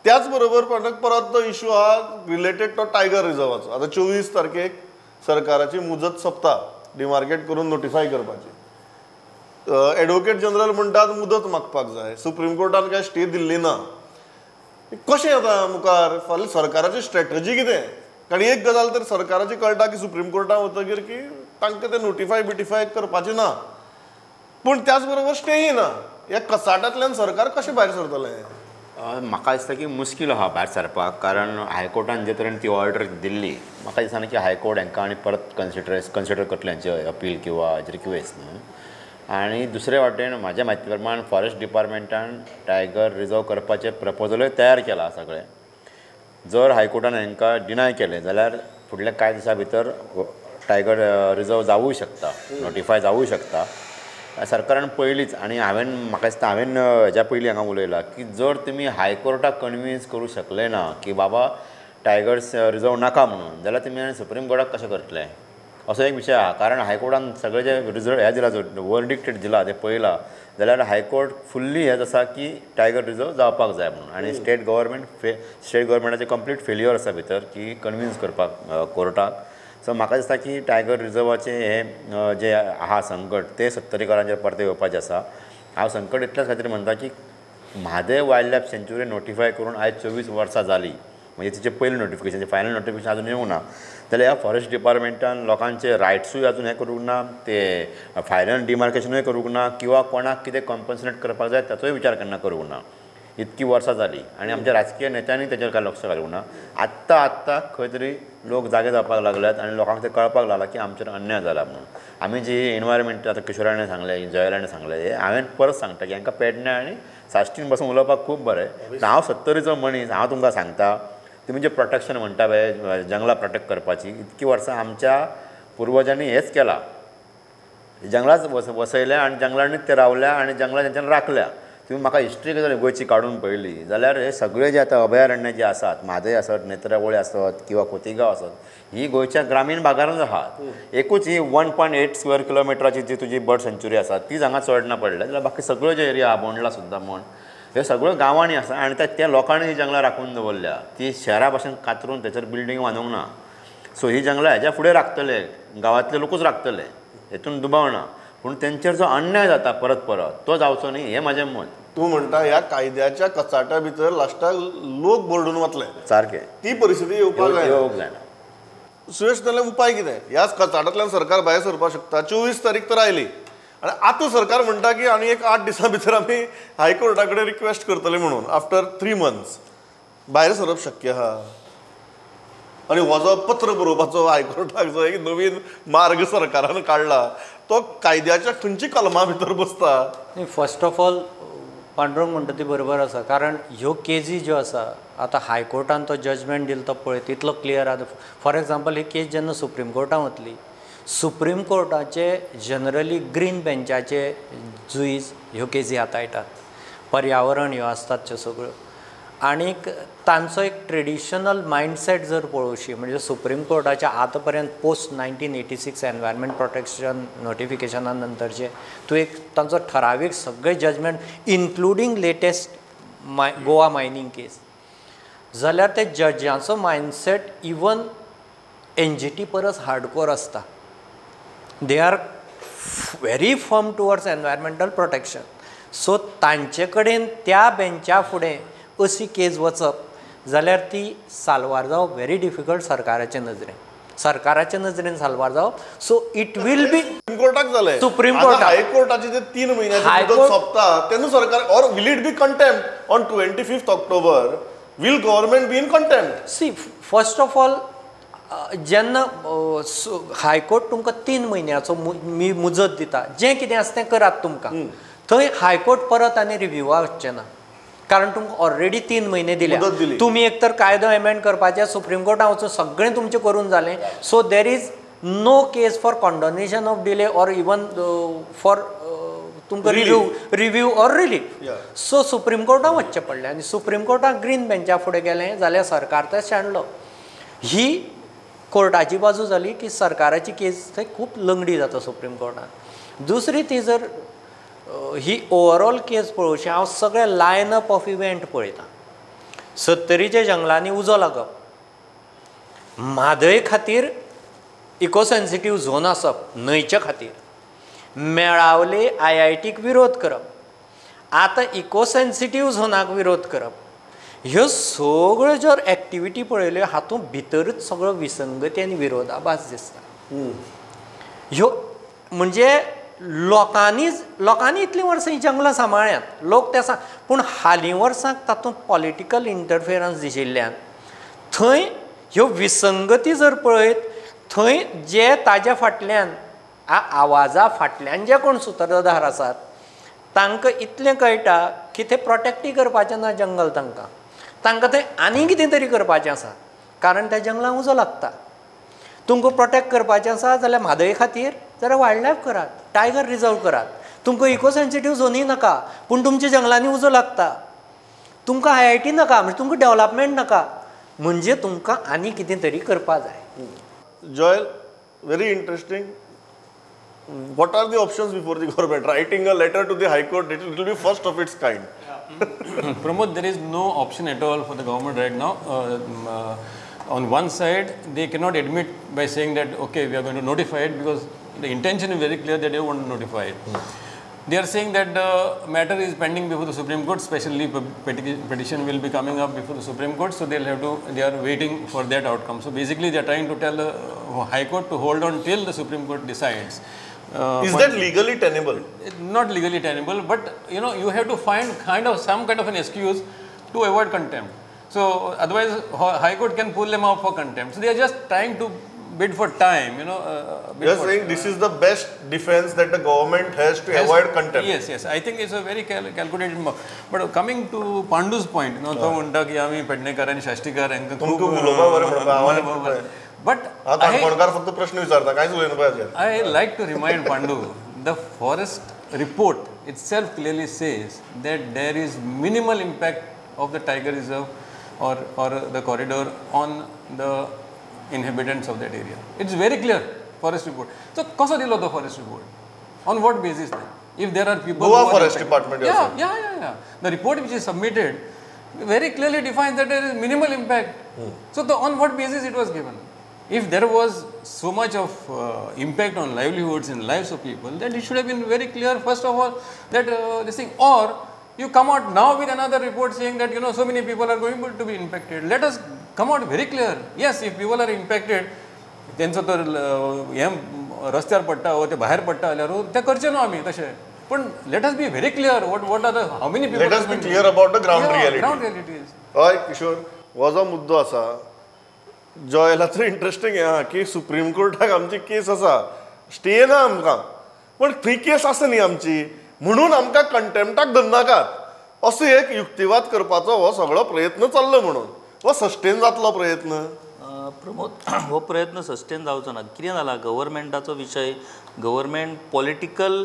त्याच बरोबर परत तो इशू आहा रिलेटेड तो टायगर रिजर्वाचो. आतां 24 तारखेक सरकाराची मुजत सोंपता डिमार्केट करून नोटिफाय करपाची. एडवोकेट जनरल म्हणटात मुदत मागपाक जाय, सुप्रीम कोर्टान काय स्टे दिल्ली ना. कशें आतां मुखार फाल्यां सरकाराची स्ट्रॅटजी कितें? कारण एक गजाल तर सरकाराची कळटा की सुप्रीम कोर्टान वतगीर की तांकां तें नोटिफाय बिटिफाय करपाचें ना, पूण त्याच बरोबर स्टेय ना. ह्या कचाटांतल्यान सरकार कशें भायर सरतलें? म्हाका दिसता की मुश्कील आहा भायर सरपाक, कारण हायकोर्टान जे तरेन ती ऑर्डर दिल्ली म्हाका दिसना की हायकोर्ट हांकां आनी परत कन्सिडर करतले हांचे अपील किंवा रिक्वेस्ट न्हू. आनी दुसरे वाटेन म्हाज्या म्हायती प्रमाण फॉरेस्ट डिपार्टमेंटान टायगर रिजर्व करपाचें प्रपोजलूय तयार केलां सगळें. जर हायकोर्टान हांकां डिनाय केलें जाल्यार फुडल्या कांय दिसां भितर टायगर रिजर्व जावूं शकता, नोटिफाय जावूं शकता. सरकारान पयलींच, आनी हांवें म्हाका दिसता हांवें हेज्या पयलीं हांगा उलयलां की जर तुमी हायकोर्टाक कन्विन्स करूं शकले ना की बाबा टायगर्स रिजर्व नाका म्हणून, जाल्यार तुमी सुप्रीम कोर्टाक कशें करतले असो एक विशय आहा. कारण हायकोर्टान सगळें जे रिजर्व हें दिलां, जो वर्डिक्ट दिला तें पळयलां जाल्यार हायकोर्ट फुल्ली हें आसा की टायगर रिजर्व जावपाक जाय म्हणून. आनी स्टेट गव्हर्मेंटाचें कंप्लीट फेल्युअर आसा भितर की कन्विन्स करपाक कोर्टाक. सो म्हाका दिसता की टायगर रिजर्वाचें हें जें आहा संकट तें सत्तरीकारांचेर परतें येवपाचें आसा. हांव संकट इतल्याच खातीर म्हणटा की Mhadei wild life sanctuary notify करून आयज 24 वर्सां जालीं, म्हणजे तिचें पयलें नोटिफिकेशन, फायनल नोटिफिकेशन आजून येवंक ना. जाल्यार ह्या फॉरेस्ट डिपार्टमेंटान लोकांचे रायट्सूय आजून हें करूंक ना, ते फायनल डिमार्केशनूय करूंक ना, किंवा कोणाक कितें कॉम्पन्सेट करपाक जाय ताचोय विचार केन्ना करूंक ना. इतकी वर्सां जालीं आनी आमच्या राजकीय नेत्यांनी तेचेर कांय लक्ष घालूंक ना. आत्तां आत्तां खंय तरी लोक जागे जावपाक लागल्यात आनी लोकांक तें कळपाक लागलां की आमचेर अन्याय जाला म्हणून. आमी जी एनवायरमेंट आतां किशोरान सांगलें, जयलाने सांगलें, हें हांवें परत सांगता की हांकां पेडण्यां आनी साश्टीन बसून उलोवपाक खूब बरें. हांव सत्तरीचो मनीस, हांव तुमकां सांगता तुमी जें प्रोटेक्शन म्हणटा पळय जंगलां प्रोटेक्ट करपाची, इतकी वर्सां आमच्या पुर्वजांनी हेंच केलां, जंगलांच वसयल्या आनी जंगलांनीच ते रावल्या आनी जंगलां तेंच्यान राखल्या. तुमी म्हाका हिस्ट्री जर गोंयची काडून पळयली जाल्यार हे सगळे जे आतां अभयारण्य जे आसात, म्हादय आसत, नेत्रावळी आसत किंवा खोतिगांव आसत, ही गोंयच्या ग्रामीण भागारूच आहात. एकूच ही 1.8 स्क्वेअर किलोमिटराची जी तुजी बर्ड सँच्युरी आसा तीच हांगा चड ना पडल्या, जाल्यार बाकी सगळ्यो जे एरिया आहा, बोंडला सुद्दां म्हण, हे सगळ्यो गांवांनी आसा आनी त्या लोकांनी ही जंगलां राखून दवरल्या, ती शहरा भाशेन कातरून थंयसर बिल्डींग बांदूंक ना. सो ही जंगलां हेज्या फुडें राखतले, गांवांतले लोकूच राखतले, हेतून दुबाव ना. पूण तेंचेर जो अन्याय जाता परत परत तो जावचो न्ही हें म्हाजें मत. तूं म्हणटा ह्या कायद्याच्या कचाट्या भितर लास्टाक लोक भरडून वतले, सारकें ती परिस्थिती येवपाक येवंक जायना. सुरेश, जाल्यार उपाय कितें? ह्याच कचाटांतल्यान सरकार भायर सरपाक शकता. 24 तारीख तर आयली आनी आतां सरकार म्हणटा की आनी एक 8 दिसां भितर आमी हायकोर्टा कडेन रिक्वेस्ट करतले म्हणून, आफ्टर 3 मंथ्स भायर सरप शक्य आहा? आनी हो जो पत्र बरोवपाचो हायकोर्टाक जो एक नवीन मार्ग सरकारान काडला तो कायद्याच्या खंयची कलमा भितर बसता? फर्स्ट ऑफ ऑल पांडुरंग म्हणटा ती बरोबर आसा, कारण ह्यो केजी ज्यो आसा आतां हायकोर्टान तो जजमेंट दिलो तो पळय तितलो क्लियर आसा. फॉर एग्जाम्पल ही केस जेन्ना सुप्रीम कोर्टान वतली, सुप्रीम कोर्टाचे जनरली ग्रीन बेंचाचे जुईज ह्यो केजी हाताळटात, पर्यावरण ह्यो आसतात त्यो सगळ्यो, आनीक तांचो एक ट्रेडिशनल मायंडसेट जर पळोवशी म्हणजे सुप्रीम कोर्टाच्या आतां पर्यंत पोस्ट 1986 एनवायरमेंट प्रोटेक्शन नोटिफिकेशना नंतरचे तूं एक तांचो ठरावीक सगळे judgement including latest Goa mining case जाल्यार ते जजांचो मायंडसेट इवन NGT परस हार्डकोर आसता. They are very firm towards environmental protection. So तांचे कडेन त्या बेंचा फुडें अशी केस वचप जाल्यार ती साल्वार जावप व्हेरी डिफिकल्ट सरकाराचे नजरेन, सरकाराचे नजरेन साल्वार जावप. So it will be supreme कोर्टाक जालें, सुप्रीम कोर्टाक हायकोर्टाचे जे 3 म्हयन्याची मुदत सोंपता तेन्ना सरकार, or will it be contempt on 25 October? Will government be in contempt? See, first of all जेन्ना हायकोर्ट तुमकां 3 म्हयन्याचो मुजत दिता, जें कितें आसा तें करात तुमकां, थंय हायकोर्ट परत आनी रिव्यूवा वचचें ना, कारण तुमकां ऑलरेडी 3 म्हयने दिल्या. तुमी एक तर कायदो एमेंड करपाचें, सुप्रीम कोर्टान वचून सगळें तुमचें करून जालें. So there is no case for condonation of delay or even for तुमकां review or relief. So supreme कोर्टान वचचें पडलें आनी सुप्रीम कोर्टान ग्रीन बेंचा फुडें गेलें जाल्यार सरकार तें शेणलो. ही कोर्टाची बाजू जाली की सरकाराची केस थंय खूब लंगडी जाता सुप्रीम कोर्टान. दुसरी ती जर ही ओवरऑल केस पळोवची, हांव सगळे लायन अप ऑफ इव्हेंट पळयतां. सत्तरीच्या जंगलांनी उजो लागप, म्हादय खातीर इको सेन्सिटीव झोन आसप न्हंयच्या खातीर, मेळावले आय-आय-टीक विरोध करप, आतां इको सेन्सिटीव झोनाक विरोध करप, ह्यो सगळ्यो जर एक्टिविटी पळयल्यो हातूंत भितरूच सगळो विसंगती आनी विरोधाभास दिसता. ह्यो म्हणजे लोकांनी इतलीं वर्सां हीं जंगलां सांबाळ्यांत, लोक ते पूण हालीं वर्सांक तातूंत पॉलिटिकल इंटरफेरन्स दिशिल्ल्यान थंय ह्यो विसंगती जर पळयत थंय जे ताज्या फाटल्यान आवाजा फाटल्यान जे कोण सुत्रधार आसात तांकां इतलें कळटा की ते प्रोटेक्टूय करपाचें ना जंगल, तांकां तांकां थंय आनी कितें तरी करपाचें आसा, कारण त्या जंगलांक उजो लागता. तुमकां प्रोटेक्ट करपाचें आसा जाल्यार म्हादय खातीर जाल्यार वायल्ड लायफ करात, टायगर रिजर्व करात, तुमकां इको सेन्सिटीव झोनूय नाका पूण तुमच्या जंगलांनी उजो लागता, तुमकां आय-आय-टी नाका म्हणजे तुमकां डेवलपमेंट नाका, म्हणजे तुमकां आनी कितें तरी करपा जाय. Joel, very interesting. What are the options before the government? Writing a letter to the High Court, it will be first of its kind. Pramod, there is no option at all for the government right now. On one side, they cannot admit by saying that, okay, we are going to notify it, because the intention is very clear that they want to notify it. They are saying that the matter is pending before the Supreme Court, special leave petition will be coming up before the Supreme Court, so they'll have to, they are waiting for that outcome. So basically they are trying to tell the High Court to hold on till the Supreme Court decides. Is that legally tenable? Not legally tenable, but you know, you have to find kind of some kind of an excuse to avoid contempt. So otherwise High Court can pull them out for contempt. So they are just trying to bid for time, you know. You are saying this is the best defense that the government has to avoid contempt. Yes, yes. I think it's a very calculated move. But coming to Pandu's point, you know, तो म्हणता की आम्ही पेडणेकर आणि शाष्टीकर यांका खूप but I like to remind Pandu, the forest report itself clearly says that there is minimal impact of the tiger reserve or the corridor on the inhabitants of that area. It's very clear, forest report. So, kaso dilo the forest report? On what basis then? If there are people... Goa Forest Department. Yeah, yeah, yeah, yeah. The report which is submitted very clearly defines that there is minimal impact. So, on what basis it was given? If there was so much of impact on livelihoods and lives of people, then it should have been very clear first of all that this thing, or you come out now with another report saying that, you know, so many people are going to be impacted. Let us come out very clear. Yes, if people are impacted, तेंचो तर हें रस्त्यार पडटा वो ते भायर पडटा जाल्यार ते करचे न्हू आमी तशें. पण let us be very clear what are the how many people. Let us be clear about the ground reality. Ground realities. हय किशोर, हो जो मुद्दो आसा जॉयलाचो इंट्रस्टिंग आहा की सुप्रीम कोर्टाक आमची केस आसा, स्टे ना आमकां, पण थंय केस आसा न्ही आमची, म्हणून आमकां कंटेम्प्टाक धरनाकात असो एक युक्तिवाद करपाचो हो सगळो प्रयत्न चल्लो, म्हणून हो सस्टेन जातलो प्रयत्न. प्रमोद, हो प्रयत्न सस्टेन जावचो ना. कितें जाला, गव्हर्मेंटाचो विशय, गव्हर्मेंट पॉलिटिकल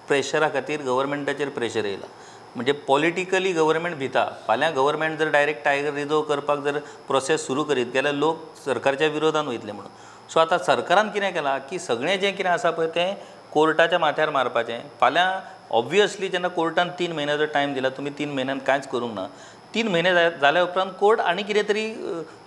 प्रेशरा खातीर गव्हर्मेंटाचेर प्रेशर येयला. म्हणजे पॉलिटिकली गव्हर्मेंट भिता. फाल्यां गव्हर्मेंट जर डायरेक्ट टायगर रिजर्व करपाक जर प्रोसेस सुरू करीत जाल्यार लोक सरकारच्या विरोधान वयतले म्हणून. सो आतां सरकारान कितें केलां की सगळें जें कितें आसा पळय तें कोर्टाच्या माथ्यार मारपाचें. फाल्यां ऑब्वियसली जेन्ना कोर्टान 3 म्हयन्याचो टायम दिला, तुमी 3 म्हयन्यान कांयच करूंक ना, 3 म्हयने जाल्या उपरांत कोर्ट आनी कितें तरी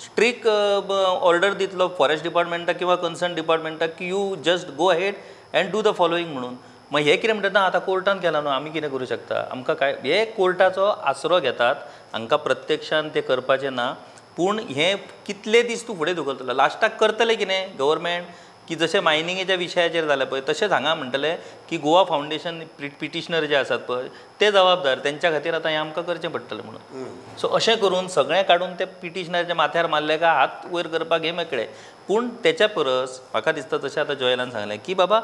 स्ट्रीक ऑर्डर दितलो फॉरेस्ट डिपार्टमेंटाक किंवा कन्सर्न डिपार्टमेंटाक की you just go ahead and do the following म्हणून. मागीर हे कितें म्हणटात, ना आतां कोर्टान केलां न्हू, आमी कितें करूं शकता, आमकां काय, हे कोर्टाचो आसरो घेतात, हांकां प्रत्यक्षान तें करपाचें ना. पूण हें कितले दीस तूं फुडें धुकलतलो, लास्टाक करतले कितें गव्हर्मेंट की जशें मायनिंगेच्या विशयाचेर जालें पळय तशेंच हांगा म्हणटले की गोवा फावंडेशन पिटिशनर जे आसात पळय ते जबाबदार, तेंच्या खातीर आतां हें आमकां करचें पडटलें म्हणून. सो अशें करून सगळें काडून ते पिटिशनराच्या माथ्यार मारले काय हात वयर करपाक हे मेकळे. पूण तेच्या परस म्हाका दिसता जशें आतां जॉयलान सांगलें की बाबा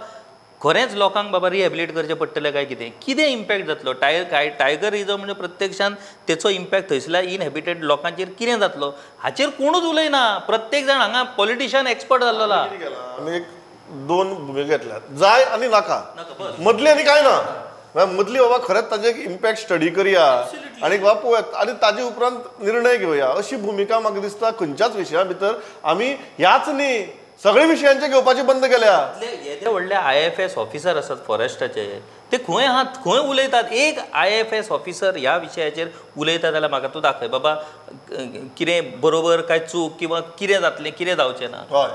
खरेंच लोकांक बाबा रिहेबिलिट करचें पडटलें काय कितें, कितें इम्पॅक्ट जातलो टायगर रिजर्व म्हणजे प्रत्यक्षान तेचो इम्पॅक्ट थंयसरल्या इनहेबिटेड लोकांचेर कितें जातलो हाचेर कोणूच उलयना. प्रत्येक जाण हांगा पॉलिटिशियन एक्सपर्ट जाल्लो. आमी एक दोन भुमिका घेतल्यात, जाय आनी नाका, मदली आनी काय ना. मदली बाबा खरेंच ताजे इम्पॅक्ट स्टडी करया आनी बाबा पळोवया आनी ताजे उपरांत निर्णय घेवया, अशी भुमिका म्हाका दिसता खंयच्याच विशया भितर आमी ह्याच न्ही सगळे विशयांचे घेवपाची बंद केल्या. येदे व्हडले IFS officer आसात फॉरेस्टाचे, ते खंय आहात, खंय उलयतात? एक IFS officer ह्या विशयाचेर उलयता जाल्यार म्हाका तूं दाखय बाबा, कितें बरोबर काय चूक किंवा कितें जातलें कितें जावचें ना. हय.